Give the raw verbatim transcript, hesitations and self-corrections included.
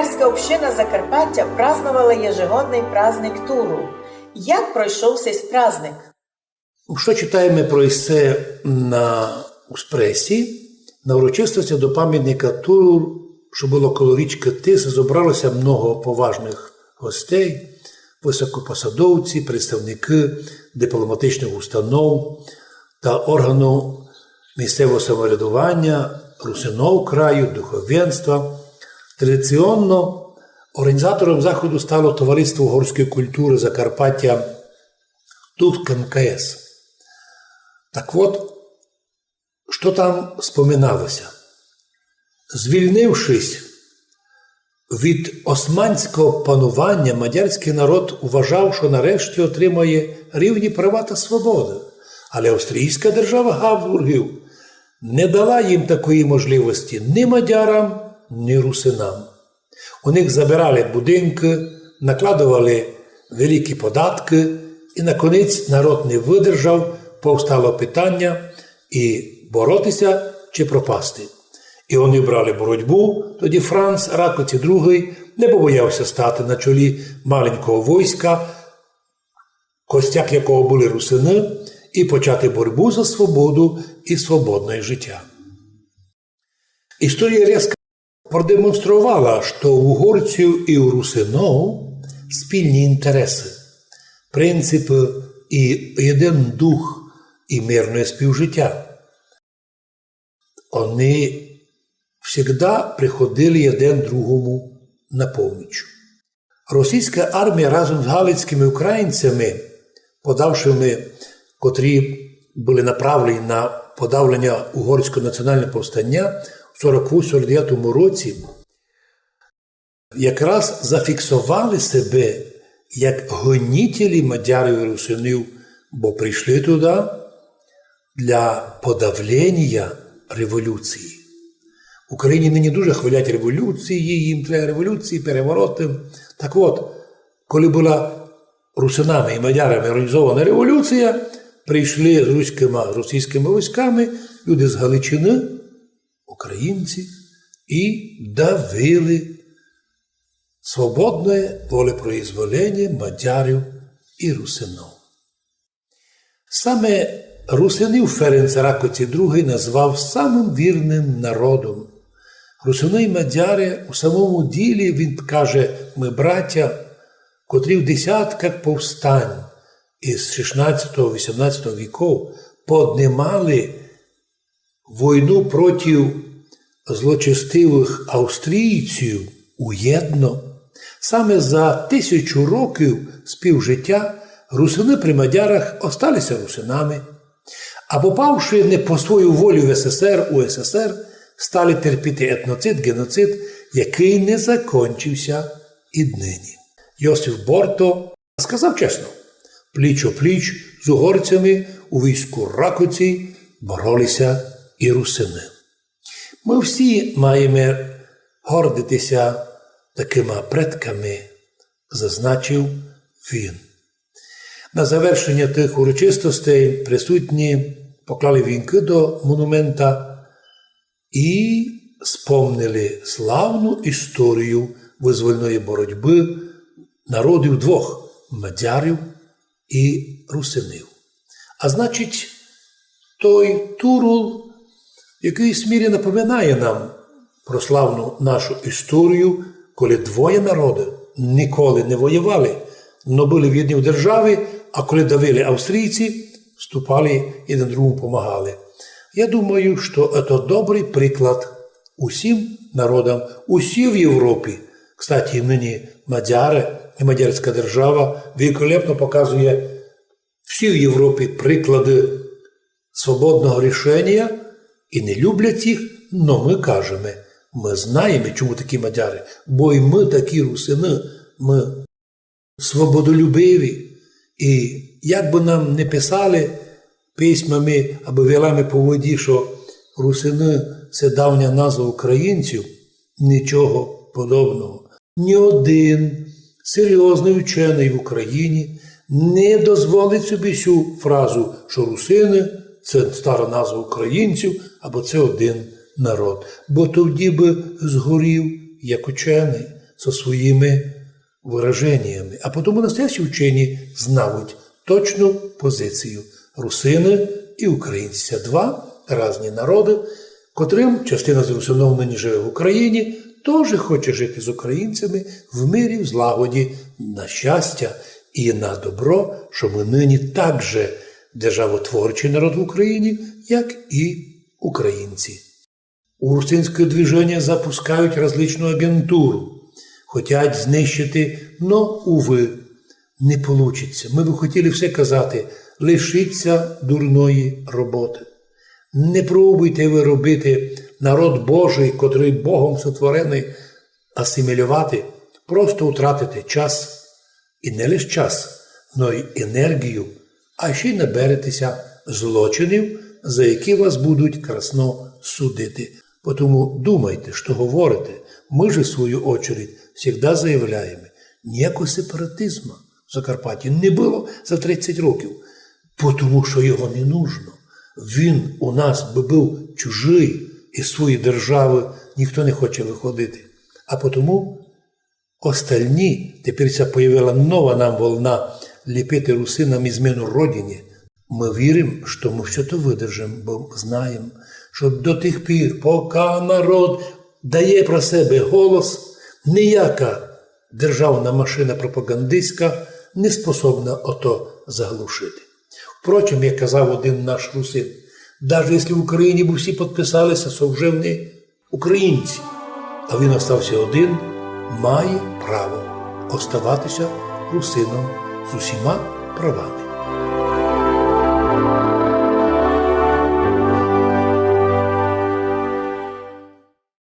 Мадярська община Закарпаття праздновала єжегодный праздник Турул. Як пройшов сей праздник? Што читаєме про исе на у спресі? На урочистости до памятника Турул, што было коло річкы Тис, зобрало ся много поважных гостей, высокопосадовці, представникы дипломатичных установ та орґанів місцевого самоврядованя, русинов краю, духовенства. Традиційно орґанізатором заходу стало Товариство угорської культуры Закарпаття, ТУВ КМКС. Так от, што там споминало ся? Звільнившись від османського панування, мадярськый народ уважав, што нарешті отримає рівні права та свободы. Але австрійська держава Габсбурґів не дала їм такої можливости ні мадярам, ні русинам. У них забирали будинкы, накладовали великі податкы, і наконець народ не выдержав, повстало питаня, і бороти ся чи пропасти. І они брали боротьбу, тоді Франц Ракоці другый не побояв ся стати на чолі маленького войска, костяк якого были русины, і почати боротьбу за свободу і свободне життя. Історія різко продемонструвала, што у угорців і у русинов спільні інтересы, принципы і єден дух і мирне співжиття. Они всегда приходили єден другому на поміч. Російська армія разом з галицькыми українцями, подавшыми, котрі были направлені на подавлення угорського національного повстання в сорок восьмому, сорок девятому році, якраз зафіксовали себе як гонітелі мадярів і русинів, бо прийшли туды для подавлення революції. В Україні нині дуже хвалять революції, їм треба революції, перевороты. Так от, коли была русинами і мадярами організована революція, прийшли з руськыма, з російськыми войсками люди з Галичины, українці, і давили свободне волепроизволення мадярів і русинов. Саме русинів Ференц Ракоці другый назвав самым вірным народом. Русины і мадяри у самому ділі, він каже, мы братя, котрі в десятках повстань із шістнадцятого, вісімнадцятого віков поднимали войну проти злочестивых австрійців уєдно. Саме за тисячу років співжиття русины при мадярах остали ся русинами, а попавши не по свою волю в СССР, УССР, стали терпіти етноцид, ґеноцид, якый не закончив ся і днині. Йосиф Борто сказав чесно: пліч-о-пліч з угорцями у війську Ракоці бороли ся і русины. Мы всі маєме гордити ся такыма предками, зазначив він. На завершення тых урочистостей присутні поклали вінкы до монумента і спомнили славну історію вызвольної боротьбы народів двох, мадярів і русинів. А значить, той Турул в якыйсь мірі напоминає нам про славну нашу історію, коли двоє народы ніколи не воювали, но были в єдній державі, а коли давили австрійці, вступали, єден другому помагали. Я думаю, што це добрый приклад усім народам, усій в Європі. Кстати, і нині мадяри і мадярська держава великолепно показує всій в Європі приклады свободного рішення і не люблять їх, но мы кажеме, мы знаєме, чому такі мадяри, бо й мы такі русины, мы свободолюбиві. І як бы нам не писали письмами або вилами по воді, што русины — се давня назва українців, нічого подобного. Ні один серйозный ученый в Україні не дозволить собі сю фразу, што русины — се стара назва українців, або се один народ. Бо тоді бы згорів як ученый. со своїми выраженнями. А потому настоящі вчені знавуть точну позицію. Русины і українці — це два разні народы, котрым частина з русинов нині живе в Україні, тоже хоче жити з українцями в мирі, в злагоді, на щастя і на добро, што мы нині также державотворчий народ в Україні, як і українці. У русинське движеня запускають различну агентуру, хотять знищити, но, увы, не получить ся. Мы бы хотіли все казати: лишіть ся дурної роботы. Не пробуйте вы робити народ Божий, котрый Богом сотвореный, асимілювати, просто утратите час. І не лиш час, но й енергію, а ще й наберете ся злочинів, за які вас будуть красно судити. Потому думайте, што говорите. Мы же, в свою очередь, всегда заявляєме: ніякого сепаратизма в Закарпатті не было за тридцять років, потому што його не нужно. Він у нас бы быв чужый, із своєї державы ніхто не хоче выходити. А потому остальні, тепер ся появила нова нам волна ліпити русинам ізмену Родині. Мы вірим, што мы всьо то выдержим, бо знаєм, што до тих пір, пока народ дає про себе голос, ніяка державна машина пропагандистська не способна ото заглушити. Впрочем, як казав один наш русин, даже якщо в Україні бы всі підписали ся, што вже вони українці, а він остався один, має право оставати ся русином з усіма правами.